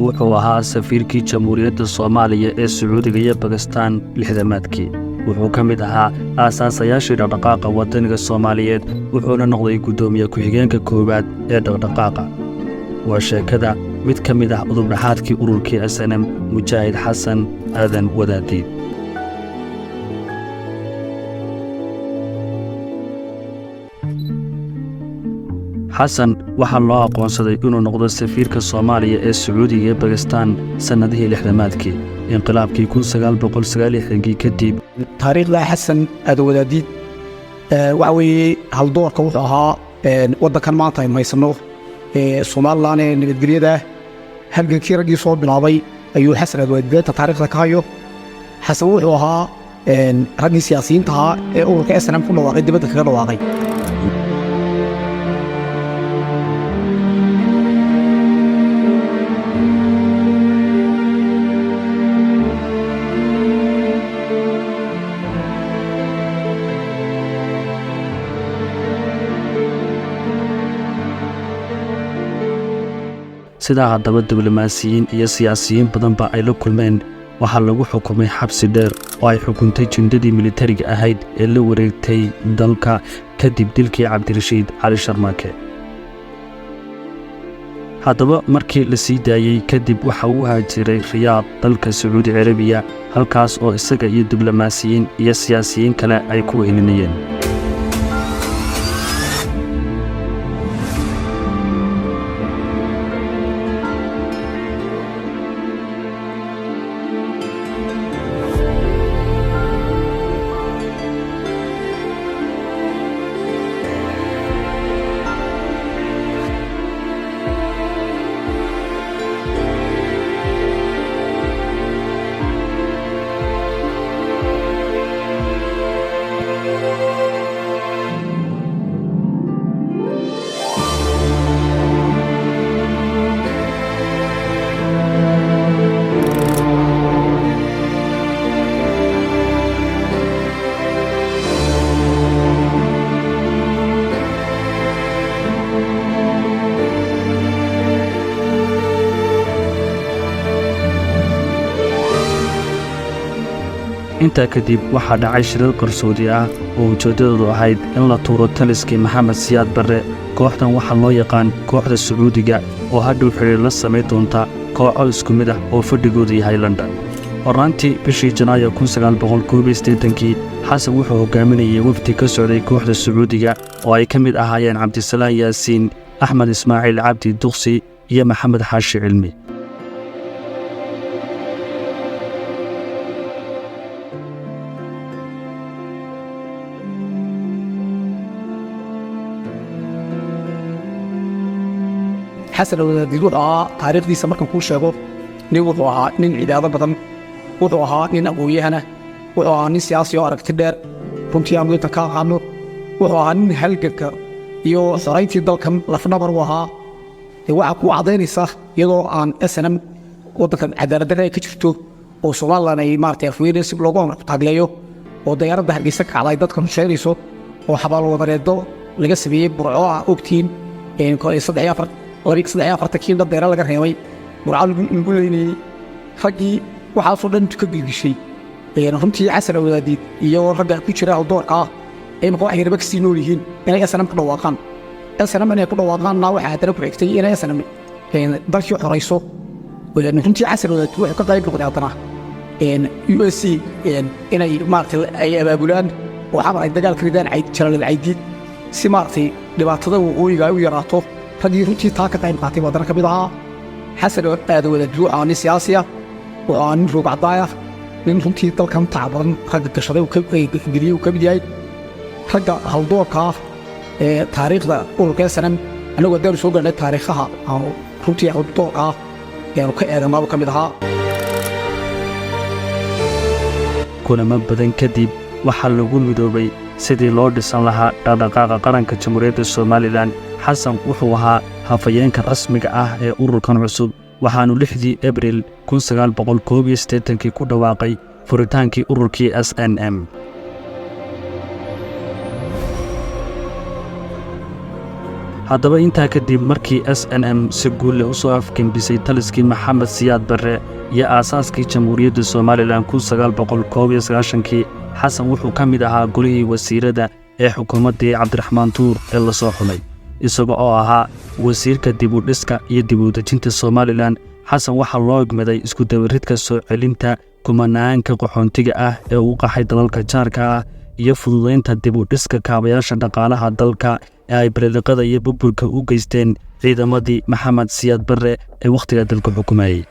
Wuxuu ahaa safiirkii Jamhuuriyadda Soomaaliya ee Sacuudiga iyo Bakistaan 60-maadkii. Wuxuu ka mid ahaa aasaasayaashii Dhaqdhaqaaqa Waddaniga Soomaaliyeed, wuxuuna noqday guddoomiye ku-xigeenka koowaad ee dhaqdhaqaaqa. Waa sheekada mid ka mid ah udubdhaxaadkii ururkii SNM, Mujaahid Xasan Aadan Wadaadiid. Xasan waxaa loo aqoonsaday inuu noqdo safiirka Soomaaliya ee Sacuudiga iyo Bakistaan sannadihii 60-maadkii, inqilaabkii 1969-kii kadib. Taariikhda Xasan Aadan Wadaadiid waxa weeye haldoorka wuxuu ahaa waddankan maanta aynu haysanno, Somaliland ee nabadgelyada. Halgankii raggii soo bilaabay ayuu Xasan Aadan Wadaadiid taariikhda ka hayo. Xasan wuxuu ahaa raggii siyaasiyiinta ahaa ee ururka SNM ku dhawaaqay, dibadda kaga dhawaaqay. Sidaa haddaba diblomaasiyiin iyo siyaasiyiin badanba ay la kulmeen, waxaa lagu xukumay xabsi dheer oo ay xukuntay jundadii militariga ahayd ee la wareegtay dalka kadib dilkii Cabdirashiid Cali Sharmaake. Haddaba markii la sii daayey kadib, waxa uu haajiray Riyaad, dalka Sacuudi Carabiya, halkaas oo isaga iyo diblomaasiyiin iyo siyaasiyiin kale ay ku wehelinayeen. Intaa kadib waxaa dhacay shirar qarsoodi ah oo ujeeddadoodu ahayd in la tuuro taliskii Maxamed Siyaad Barre. Kooxdan waxaa loo yaqaan kooxda Sacuudiga, oo hadhow xidhiir la samayn doonta kooxo isku mid ah oo fadhigoodu yahay London. Horraantii bishii Janaayo 1981-kii, Xasan wuxuu hogaaminayay wafdi ka socday kooxda Sacuudiga oo ay ka mid ahaayeen Cabdisalaan Yaasiin, Axmed Ismaaciil Cabdi Duqsi iyo Maxamed Xaashi Cilmi. Xasan Wadaadiid wuxuu ahaa, taariikhdiisa markan kuu sheego, nin wuxuu ahaa nin cibaado badan, wuxuu ahaa nin aqoon-yahana, wuxuu ahaa nin siyaasi oo aragti dheer. Runtii aanu inta ka aqaano, wuxuu ahaa nin halganka iyo xorayntii dalkan lafdhabar u ahaa. Waxaa kuu caddaynaysa iyadoo aan SNM waddanka cadaaladdarra ay ka jirto oo Somaliland ay maaragtay afweyne si loogu amar taagleeyo oo dayaaradda Hargeysa kacda ay dadka rusheynayso oo xabaal wadareedo laga sameeyey Burco ah, ogtiin 43-43-kii dad deera laga reebay, Burco lagu leynayey, raggii waxaasoo dhan intu ka gilgishay. Runtii Xasan Wadaadiid iyo ragga ku jira haldoorka ah imika waxay raba kasii nool yihiin inay SNM ku dhawaaqaan. SNM inay ku dhawaaqaanna waxaa haddana ku xigtay inay SNM dalkii xorayso. Runtii Xasan Wadaadiid wuxuu ka qayb noqday haddana USC inay maaragtay ay abaabulaan oo Xamar ay dagaal ka ridaan Jenaraal Caydiid si maaragtay dhibaatada waqooyiga ay u yaraato. Raggii runtii taa ka qayb qaatay baa haddana ka mid ahaa. Xasan Aadan Wadaadiid wuxuu ahaa nin siyaasi ah, wuxuu ahaa nin roog caddaay ah, nin runtii dalkan tacab badan ragga gashaday geliyey uu ka mid yahay. Ragga haldoorka ah ee taariikhda ururka SNM, annagu haddaanu soo gaarnay taariikhaha aanu runtii haldoorka ah eanu ka eeganaabuu ka mid ahaa. Kulamo badan kadib, waxaa lagu midoobay sidii loo dhisan lahaa Dhaqdhaqaaqa Qaranka Jamhuuriyadda Somaliland. Xasan wuxuu ahaa hafayeenka rasmiga ah ee ururkan cusub, waxaannu 6-dii Abril 1981-kii ku dhawaaqay furitaankii ururkii SNM. Haddaba intaa kadib, markii SNM si guul leh u soo afgembisay taliskii Maxamed Siyaad Barre iyo aasaaskii Jamhuuriyadda Somaliland 1991-kii, Xasan wuxuu ka mid ahaa golihii wasiirada ee xukuumaddii Cabdiraxmaan Tuur ee la soo xulay, isaga oo ahaa wasiirka dib u dhiska iyo dib u dejinta Somaliland. Xasan waxaa loo igmaday isku dabaridka soo celinta kumanaanka qaxoontiga ah ee uu qaxay dalalka jaarka ah iyo fududaynta dib u dhiska kaabayaasha dhaqaalaha dalka ee ay bililiqada iyo burburka u geysteen ciidamadii Maxamed Siyaad Barre ee wakhtiga dalka xukumayey.